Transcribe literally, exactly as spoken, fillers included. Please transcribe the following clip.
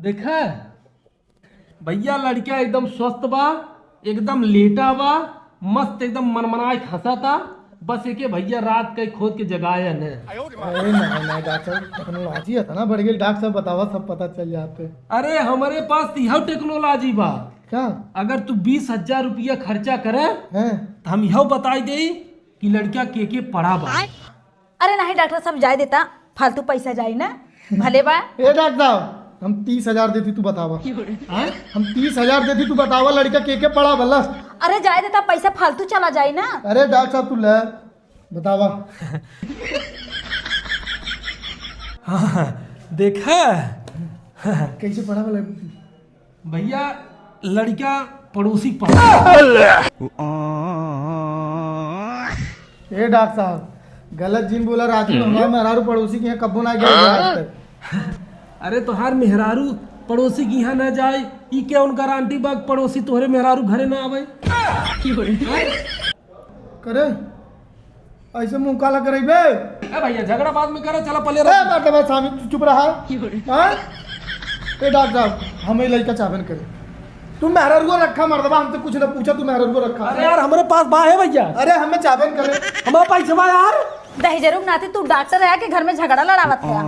देखा भैया, लड़का एकदम स्वस्थ बा, एकदम लेटा बा, मस्त एकदम मनमनाए के हंसा था। बस एके भैया रात के खोद के जगाया ने। अरे नहीं, नहीं, डॉक्टर साहब, टेक्नोलॉजी है ना, बढ़ गई। डॉक्टर साहब बतावा, सब पता चल जाते। अरे, हमरे पास तो यह टेक्नोलॉजी बा। क्या? अगर तू बीस हजार रुपया खर्चा करे, हैं? तो हम यह बताई दे कि लड़का के के पड़ा बा। अरे नहीं डॉक्टर साहब, जाए देता, फालतू पैसा जाई ना, भले बा। ए डॉक्टर साहब, हम तीस हजार देती, तू बतावा। हाँ? हम तीस हजार देती, तू बतावा, लड़का के के पड़ा भला? अरे जाए देता, पैसा फालतू चला जाई ना। अरे डॉक्टर साहब, तू ले, बतावा। हाँ, देखा। कैसे पड़ा भला? भैया, लड़का पड़ोसी पड़ा। ए डॉक्टर साहब, गलत जिन बोला राजू, हमार मेहरारू पड़ोसी के यहाँ कब्बो ना गया आज तक। अरे, तोहार मेहरारू पड़ोसी के यहाँ ना जाए, ई कौन गारंटी बा कि पड़ोसी तोहरे मेहरारू घरे ना आवे? करे, ऐसे मुंह काला करइबे? ए भैया, झगड़ा बाद में करे, चला पहले ए, रख। मर्दबा सामी, तू चुप रहा। हाँ? ए डॉक्टर साहब, हम ई लइका चाहबे न करे। तू मेहरारुआ रखा मर्दबा, हमसे कुछ न पूछा, तू मेहरारुआ रखा। अरे यार, हमरे पास बा है भैया। अरे, हमें चाहबे न करे। हमारा पैसा बा यार। दहेजरू के नाते तू डॉक्टर है कि घर में झगड़ा लड़ावत है?